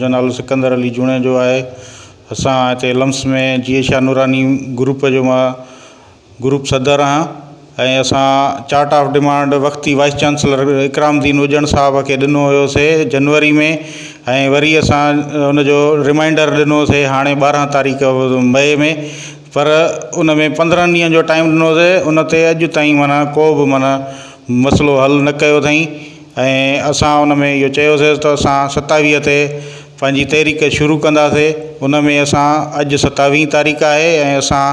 منهنجو نالو سڪندر علي جوڻيجو آهي. اسان هتي لمس ۾ جيئي شاهه نوراني گروپ جو مان گروپ صدر آهيان ۽ اسان چارٽ آف ڊمانڊ وقتي وائيس چانسلر اڪرام الدين اڄڻ صاحب کي ڏنو هيوسي جنوري ۾ ۽ وري اسان ان جو ريمائنڊر ڏنوسي هاڻي 12 تاريخ مئي ۾ پر ان ۾ 15 ڏينهن جو ٽائيم ڏنوسي ان تي اڄ تائين معنيٰ ڪو به معنيٰ مسئلو حل نه ڪيو اٿئين. ۽ اسان ان ۾ اهو چيوسيس ته اسان 27 تي پنهنجي تحريڪ شروع ڪنداسين. ان ۾ اسان اڄ 27 تاريخ آهي ۽ اسان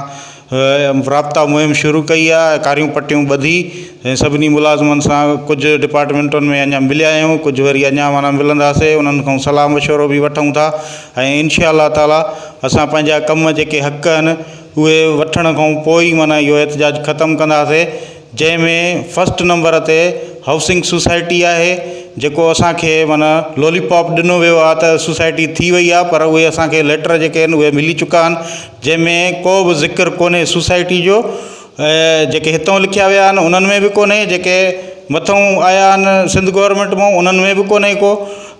رابطا مهم شروع ڪئي آهي. ڪاريون پٽيون ٻڌي ۽ سڀني ملازمن سان ڪجهه ڊپارٽمينٽن ۾ اڃا مليا آهيون، ڪجهه وري اڃا معنيٰ ملنداسين، انهن کان صلاح مشورو به وٺون ٿا ۽ انشاء الله تعاليٰ اسان پنهنجا ڪم جيڪي حق آهن اهي وٺڻ کان پوء ئي معنيٰ اهو احتجاج ختم ڪنداسين. جنهن ۾ فرسٽ نمبر تي هائوسنگ سوسائٽي آهي، جيڪو اسان کي معنيٰ لولي پاپ ڏنو ويو آهي ته سوسائٽي ٿي وئي آهي، پر اهي اسان کي ليٽر جيڪي آهن اهي ملي چڪا آهن، جنهن ۾ ڪو به ذڪر ڪونهي سوسائٽي جو. جيڪي هتئون لکيا ويا آهن انهن ۾ به ڪونهي، جيڪي مٿئون آيا آهن سنڌ گورنمينٽ مان انهن ۾ به ڪونهي ڪو.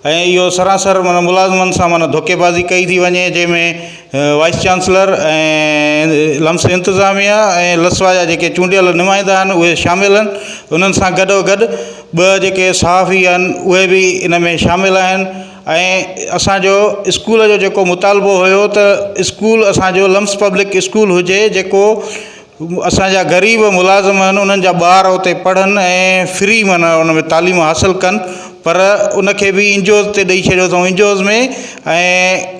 ۽ اهو سراسر معنيٰ ملازمن سان معنيٰ ڌوڪيبازي ڪئي ٿي وڃي، جنهن ۾ وائيس چانسلر ۽ لمس انتظاميا ۽ لسوا جا جيڪي چونڊيل نمائندا آهن اهي شامل آهن. انهن سان گڏو گڏ ٻه جيڪي صحافي آهن اهي به ان ۾ شامل آهن. ۽ اسانجو اسڪول جو جيڪو مطالبو هيو ته اسڪول اسانجو لمس پبلڪ اسڪول هجي، جيڪو اسان جا غريب ملازم آهن انهن جا ٻار اتي پڙهن ۽ فري معنيٰ ان ۾ تعليم حاصل ڪن، پر ان کي به اين جي اوز تي ڏئي ڇڏيو اٿئون اين جي اوز ۾. ۽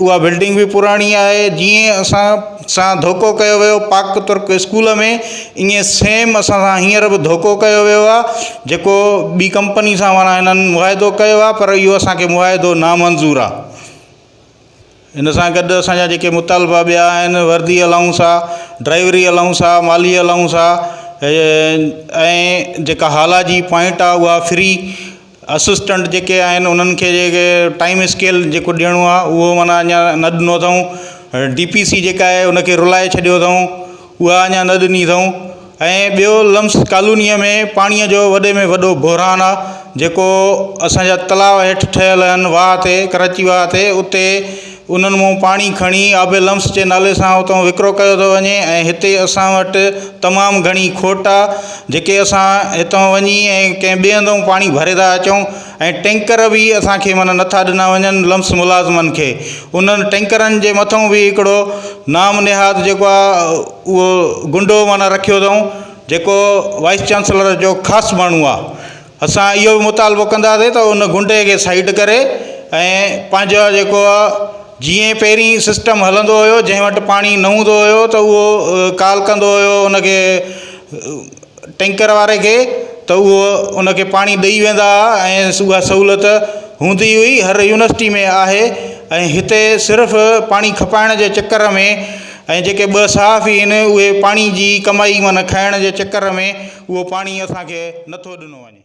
اها بلڊنگ به پراڻي آهي. جيئن اسان سان ڌوڪو ڪيو ويو پاڪ ترڪ اسڪول ۾ ائين سيم اسان سان هينئر به ڌوڪو ڪيو ويو آهي، جيڪو ٻي ڪمپني سان معنيٰ هنن معاهدو ڪيو آهي، پر اهو اسان کي معاهدو نامنظور آهي. ان سان گڏ اسان جا جيڪي مطالبا ٻيا آهن، وردي الائونس آ، ڊرائيوري الائونس آ، مالي الائونس آ ۽ جيڪا هالا جي پوائنٽ آ اها فري، اسسٽنٽ جيڪي آهن انهن کي جيڪي ٽائيم اسڪيل جيڪو ڏيڻو آ اهو معنيٰ اڃا نه ڏنو اٿئون. ڊي پي سي جيڪا آهي ان کي رلائي ڇڏيو اٿئون، اها اڃا نه ڏني اٿئون. ۽ ٻيو لمس ڪالونيء ۾ پاڻيء جو وڏي ۾ وڏو بحران آ، جيڪو اسان جا تلاء هيٺ ٺهيل آهن واهه تي، ڪراچي واهه تي، اتي انهن مون پاڻي کڻي آب لمس جي نالي سان اتان وڪرو ڪيو ٿو وڃي ۽ هتي اسان وٽ تمام گهڻي کوٽ آ، جيڪي اسان هتان وڃي ۽ ڪنهن ٻئي هنڌئون پاڻي ڀري ٿا اچون ۽ ٽينڪر به اسان کي معنيٰ نٿا ڏنا وڃن لمس ملازمن کي. انهن ٽينڪرن جي مٿئون به هڪڙو نام نهاد جيڪو آ اهو گنڊو معنيٰ رکيو اٿئون، جيڪو وائيس چانسلر جو خاص ماڻهو آ. اسان اهو به مطالبو ڪنداسين ته ان گنڊي کي سائيڊ ڪري ۽ پنهنجو جيڪو آ جيئن پهرين سسٽم هلندو هيو، جنهن وٽ پاڻي نه هوندو هيو ته اهو ڪال ڪندو هيو ان کي ٽينڪر واري کي ته اهو ان کي پاڻي ڏئي ويندا هئا ۽ اها سهولت هوندي هئي هر يونيورسٽي ۾ آهي. ۽ هتي صرف پاڻي کپائڻ جي چڪر ۾ ۽ جيڪي ٻه صحافي آهن اهي پاڻي جي ڪمائي معنيٰ کائڻ جي چڪر ۾ اهو پاڻي اسان کي نٿو ڏنو وڃي.